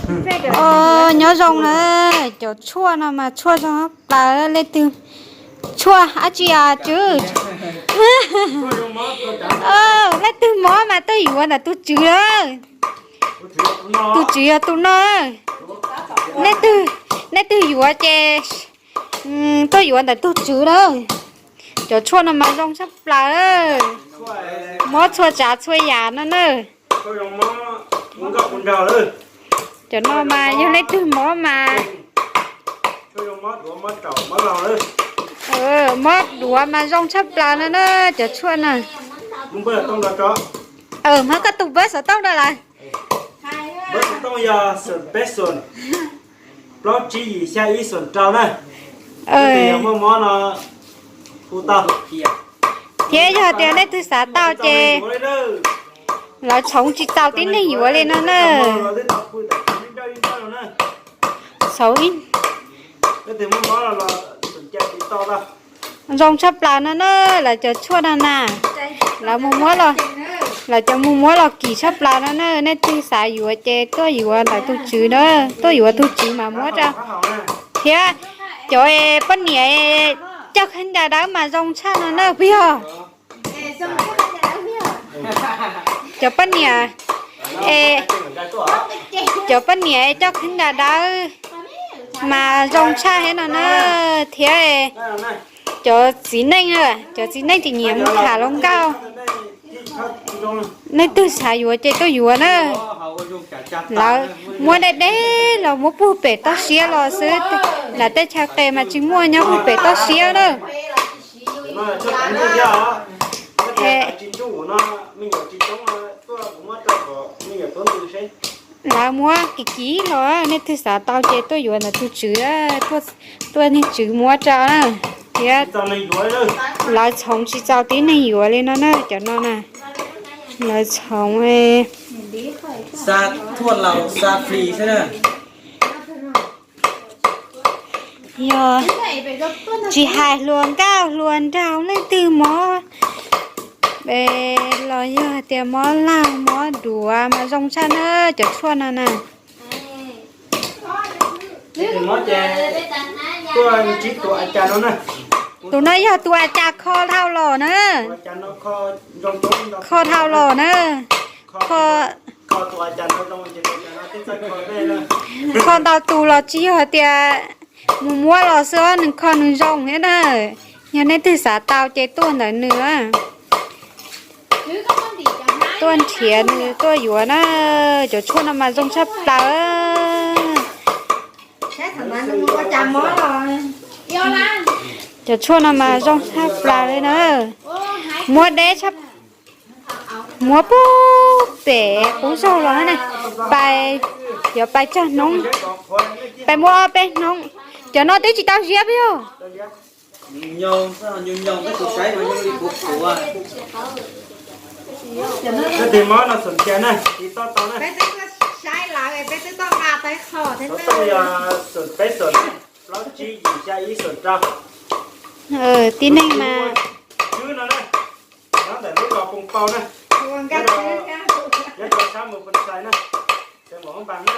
Nyob zoo na, cov tshuaj no mas tshuaj zoo plaws. Leej twg tshuaj dab tsi os Tswv? Leej twg mob mas tuaj yuav ntawm tus Tswv lawm. Tus Tswv yog tus no. Nej twg yuav ces tuaj yuav ntawm tus Tswv lawm. Cov tshuaj no mas zoo tshaj plaws, mob txhua tsav txhua yam no na. Cov no mas yog leej twg mob mas, mob duav mas zoo tshaj plaws no na, cov tshuaj no. Hmoob koj tus npawb xov tooj rau lawm. Plaub tsib yim xya ib xoom rau na. Muaj mob no hu tau. Thiab yog tias leej twg xav tau ces lawv txhoov tsis txaus tib neeg yuav li no na. Txhoov, zoo tshaj plaws no na, lawv cov tshuaj no na. Lawv mus muab los, lawv cov mus muab los kim tshaj plaws no na. Nej twg xav yuav ces tuaj yuav ntawm tus Tswv na, tuaj yuav tus Tswv mas muab rau. Thiab cov poj niam coj khaub ncaws dawb mas zoo tshaj no na puas yog? Cov poj niam, cov poj niam coj khaub ncaws dawb mas zoo tshaj thiab no na. Thiab cov txiv neej, cov txiv neej tseem nyiam mus tham hluas nkauj. Nej twg xav yuav ces tuaj yuav na. Lawv muab deb deb los muab puag pem toj siab los xwb, lawv tej chaw qes mas tsis muaj, nyob puag pem toj siab na. Lawv muab kim kim los, nej twg xav tau ces tuaj yuav ntawm tus Tswv, tuaj niag Tswv muab rau na. Thiab lawv txhoov tsis txaus tib neeg yuav li no na, cov no na. Lawv txhoov, xa thuaj laus xa flis xwb na. Yog tsis hais hluas nkauj hluas nraug leej twg mob los yog tias mob laug mob duav mas zoo tshaj na cov tshuaj no na. Tus no yog tus a cas kho dhau los na. Kho dhau los na. Kho ntau tus los tsis yog tias mus muab los xwb, nws kho nws zoo thiab na. Yog nej twg xav tau ces tuaj ntawm nws, tuaj nrhiav nws tuaj yuav na. Cov tshuaj no mas zoo tshaj plaws. Cov tshuaj no mas zoo tshaj plaws li na. Muab deb, muab puag pem qub zog los na. Pais, yuav pais tsawg hnub, pais muaj ob peb hnub. Cov no twb tsis tau ziab puas yog? Peb twb saib lawm, peb twb tau kho thiab na. Plaub tsib yim xya ib xoom rau. Tib neeg mas, nyob ntawm lub los poos pau na, nyob rau sab mus Phoos Xais na, Xeev Npaas na.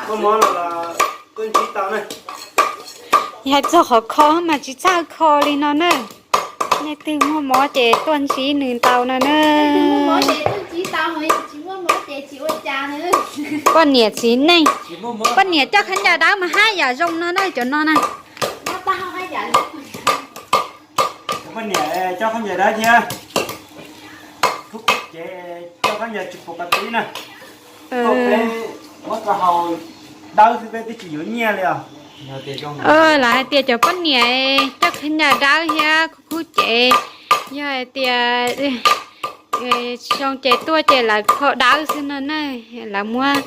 Muaj mob los tuaj ntsib tau na. Hais txog qhov kho mas tsis txawj kho li no na. Nej twg muaj mob ces tuaj ntsib nws tau no na. Poj niam txiv neej, poj niam coj khaub ncaws dawb mas haj yam zoo no na, cov no na. Poj niam coj khaub ncaws dawb thiab, khub cev coj khaub ncaws tsis pom qab tib na. Peb muab rau haus dawb xwb peb twb tsis yuav nyiaj li os. Lawv hais tias cov poj niam coj khaub ncaws dawb thiab khub cev, yog hais tias tsis zoo ces tuaj ces lawv kho dawb xwb no na. Lawv muab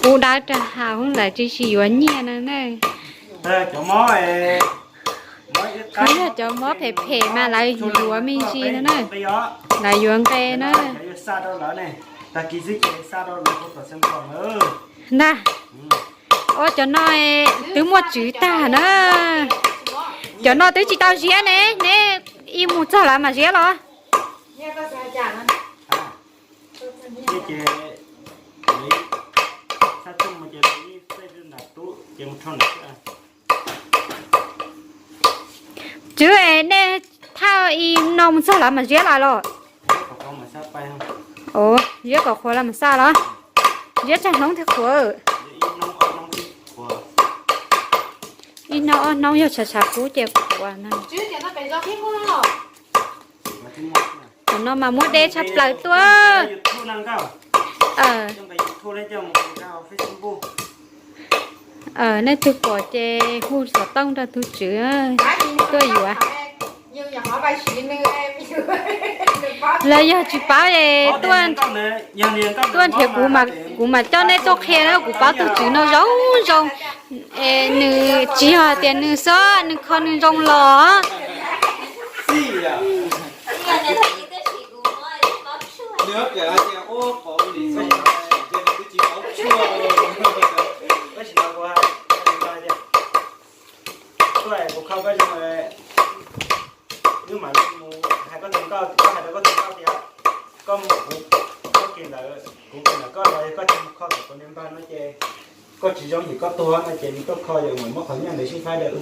pub dawb rau haus, lawv tsis tsis yuav nyiaj no na. Cov mob, yog cov mob phem phem mas lawv yuav me ntsis no na. Lawv yuav nqe na. Ntag, o cov no twb muaj tswv tag na. Cov no twb tsis tau ziab ne, neb ib mus txog lawv mam ziab los. Tswv, nej thauj ib no mus txog lawv mam ziab lawm los? Ziab kom qhuav lawv mam xa los? Ziab tsawg hnub thiaj qhuav? Ib hnub ob hnub yog tshav tshav kub ces qhuav na. Tam no mas muab deb tshaj plaws tuaj. Nej twg pom ces hu xov tooj rau tus tswv tuaj yuav. Los yog tsis paub es tuaj nrhiav kuv, kuv mam coj nej tuaj qhia na, kuv paub tus tswv no zoo zoo. Nws tsis yog tias nws xob, nws kho nws zoo los. Kuv kho koj zoo, wb mam li mus hais koj tus nkauj, koj hais rau koj tus nkauj tias koj mus kuv, koj kis ntawd, kuv kis ntawd koj los yog koj tsis mus kho kom kuv niag npawg no ces koj tsis zoo ces koj tuag no ces nws tuaj kho yog mus muab qhov nyiaj ntawd sib faib rau wb.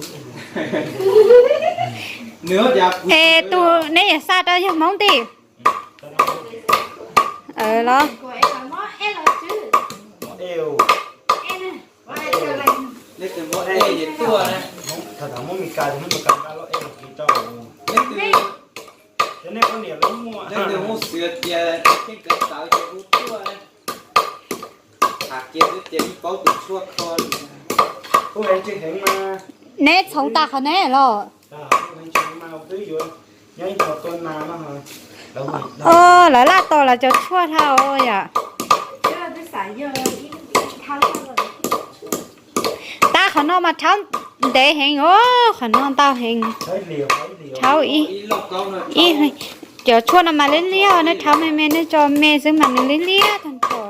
Es tus neb yam xa rau yog Hmoob tim? Los neb txhoov tas qhov neb los? Lawv laj tos lawv cov tshuaj dhau yom. Tab qhov no mas rhaub ntev heev os, qhov no ntau heev. Rhaub ib, cov tshuaj no mas liab liab, nej rhaub me me nej tso me xwb mas nws liab liab tag nrho.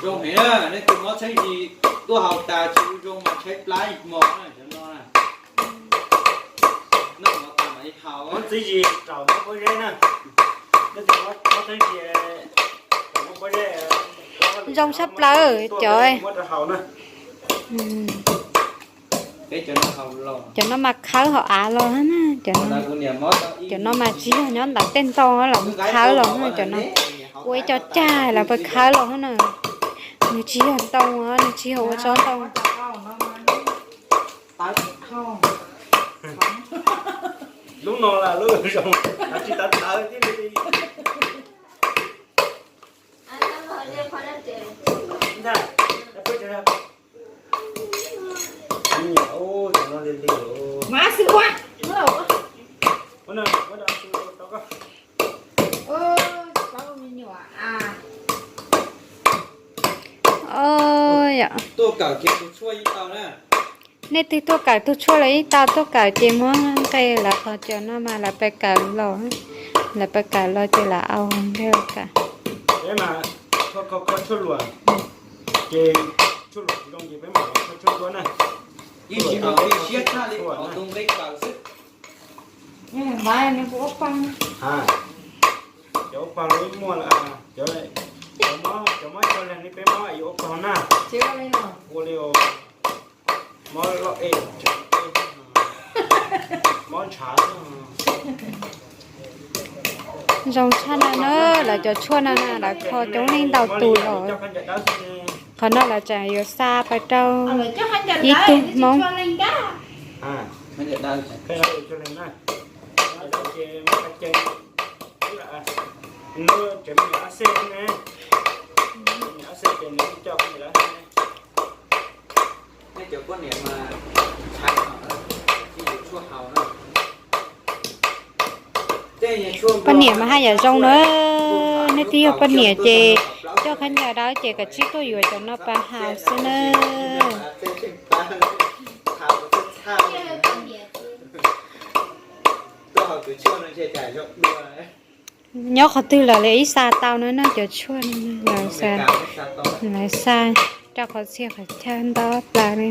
Zoo heev na, nej tus mob txheeb zis tuaj haus tas tsis ua zoo mas tshaib plab ib hmo na. Zoo tshaj plaws cov, cov no mas khawb hauv av los na, cov no mas tsis yog nyob ntawm tej ntoo los khawb los na, cov no ua ib co cag los pab khawb los na. Nws tsis yog ntoo, nws tsis yog ua tsob ntoo. Lub no las lub zoo, tsis tawv tawv thiab li. Nej twg tuaj kawm tus tshuaj los ib tau, tuaj kawm ces muab nqe lawv qhov cos no mas lawv pab kawm los, lawv pab kawm los ces lawv au ntej kawm. Cov ua pag los ib muaj lawm, cov mob cov leeg li peb mob yuav ua pag na. Ua li mob loj es, mob ntshav. Zoo tshaj no na, lawv cov tshuaj no na lawv kho coob leej ntau tus los. Qhov no lawv tseem yuav xa pais rau ib tug Hmoob. Poj niam mas haj yam zoo na, nej twb yog poj niam ces coj khaub ncaws dawb ces kav tsij tuaj yuav cov no pab haus xwb na. Nyob qhov twg los lawv ib xa tau na, no cov tshuaj no lawv xa rau qhov txhia qhov chaw ntau plaws li.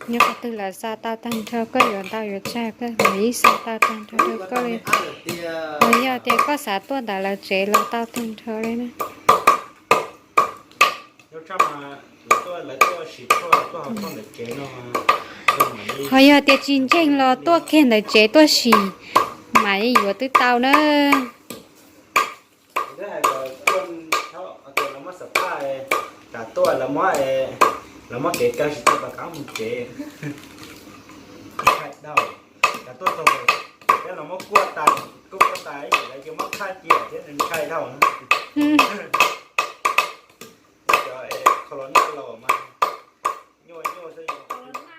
Nyob qhov twg lawv xa tau tag nrho, koj yuav ntau yuav tsawg koj lawv ib xa tau tag nrho rau koj li. Los yog tias koj xav tuaj ntawm lawv tsev los tau tag nrho li na. Nyob tshaj mas lawv tuaj, lawv tuaj sim tshuaj tuaj hau tshuaj ntawm tsev no. Ho yog tias tsis ntseeg los tuaj kiag ntawm tsev tuaj sim, mam li yuav twb tau na. Twb hais kom tuaj, hais tias lawv muab xam phaj, tas tuaj lawv muab, lawv muab kev kawg tsis tau rov qab mus tsev. Ntshai dhau, tas tuaj txog peb los muab kuaj tas, kuaj kuaj tas ib yam lawv cia muab phaj cia thiab, ntshai dhau na. Cov qhov los noj los mas nyuaj nyuaj xwb.